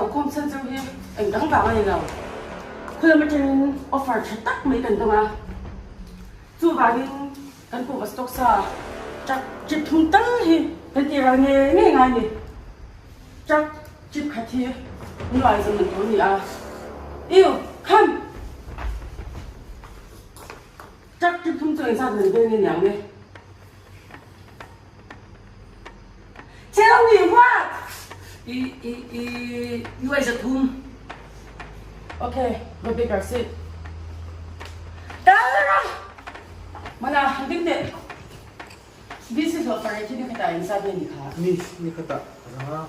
ko khawm chhan chu hi eng dang vang a ni lo. Khulam atangin offer tha tak mai kan dawng a, chuvangin kan kuhva stock sa truck trip thum tal hi kan tih ral ngei ngei ngai a ni. Truck trip khat hi nuai zawm man tur a ni a. Ew! Khan! Truck trip thum chu engzat man vel nge niang le? Tell me what? I i i nuai 300. Okay, go bigger sit. Tara! Mana, han ding teh. Busy hlawh pare khi ni khatah in zat nge ni kha? Miss, ni khatah ranga.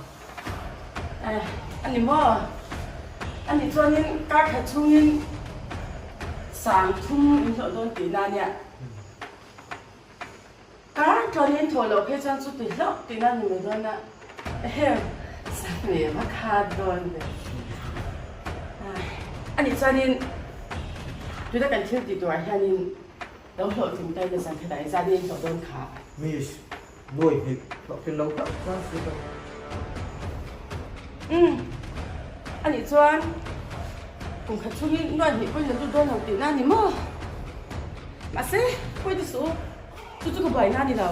Eh, ani maw? Ani chuanin kar khat chhungin 3000 in hlawh dawn tihna ania. Kar tlawn in thawh loh phei chuan chuti hlauh tihna ni mai dawn a, ehem Sahnem a khat dawn ve. Anih chuanin tuna kan thil tih turah hianin lo hlawhtling ta ila zan khatah i zan in hlawh dawn kha. Miss, nuai hnih hlawhtling lo tak chuan si ka. Umm, anih chuan kum khat chhungin nuai hnih pawhin a lut dawn lo tihna a ni maw? Mahse, pawi ti suh u, chu chu ka buaina a ni lo.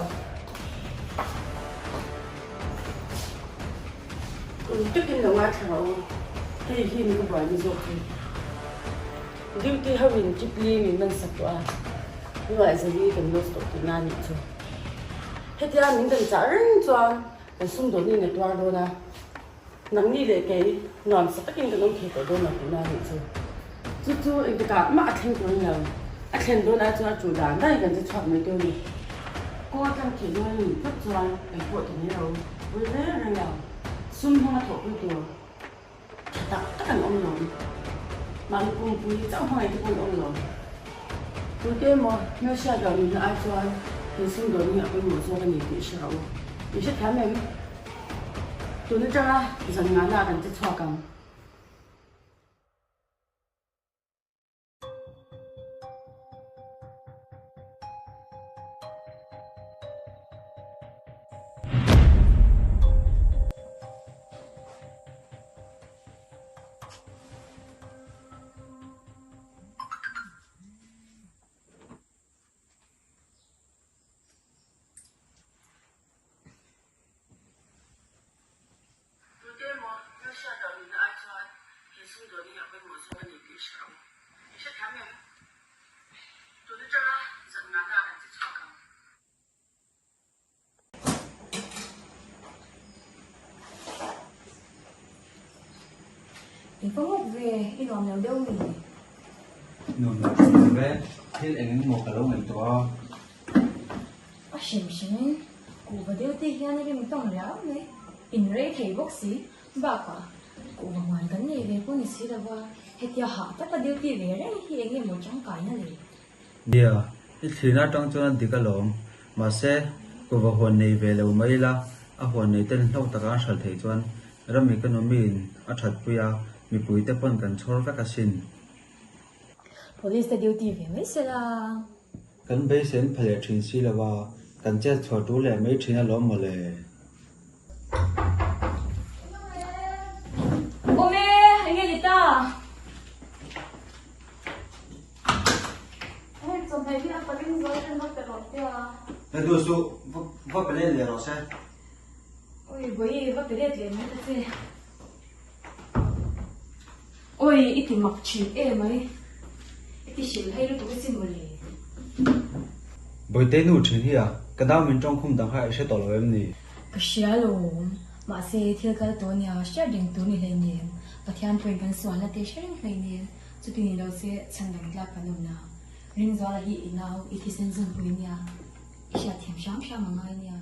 Kum takin lo ngaithla rawh u, hei hi ni ka buaina zawk hi. Duty ho in Kipli min man sak tawh a, Nuaihzali kan lost tawh tihna a nih chu. Hetia min dan chah reng chuan kan sumdawn in a tuar dawn a, nangni leh kei nuamsa takin kan awm thei tawh dawn lo tihna a nih chu. Chu chu engtikah mah a thleng tur a ni lo, a thlen dawn ai chuan a tul dan daih kan che chhuak mai tur a ni. Kaw tlang theih dawn a nih phawt chuan engpawh ti mai lo, pui reng reng lo, sum hmanga thawhpui tur tha tak tak an awm lo. Mahni pumpui chauh hmangaih te pawh an awm lo. Tute emaw hmelhriat loh nunna ai chuan in sumdawn hi a pawimawh zawk a ni tih hre rawh u. In hrethiam em? Tun atanga zan ngahna ah kan che chhuak ang. Tute emaw hmelhriat loh nunna ai chuan he sumdawn hi a pawimawh zawk a ni tih hre rawh u. I hrethiam em? Tun atanga zan ngahna kan che chhuak ang. I va ngawt ve, i nuam lo deuh mi? Nuam lo thin lo ve, thil eng eng maw ka lo ngaihtuah a. A hrim hrimin kuhva deuh te hian a rim tawng riau mai, in rei thei bawk si, bakah kuhva huan kan nei ve pawh ni si lova, hetia hah taka duty ve reng hi eng nge maw tangkaina le? Nia, i thlirna atang chuan a dik alawm. Mahse, kuhva huan nei ve lo mai ila, a huan nei ten hlauh taka an hralh theih chuan ram economy in a thatpui a, mipui te pawn kan chhawr vek asin. Police te duty ve mai sela. Kan beisei an pha leh thin si lo a, kan chet chhuah tul leh mai thin alawm mawle. Awm e, enge ni ta? Hei chawhmeh hi a paling zawi ten va pe rawh te a. Pe duh suh, va pe let leh rawh se. Oi bawihi va pe let leh mai ta che. Oi i ti mak thin emai, i ti hrilh hei lutuk asin mawle. Bawitei nu thin hi a, ka nau min tawngkhum dang kha i hre tawh lo em ni? Ka hria lo, mahse thil kal tawh nia hriat reng tur ni hleinem, Pathian pawhin kan sualna te hre reng hleinem. Chuti ni lo se chhan dang tlak kan awm na. Ringzuala hi i nau, i thisen zawmpui nia, i hriatthiam hram hram a ngai nia.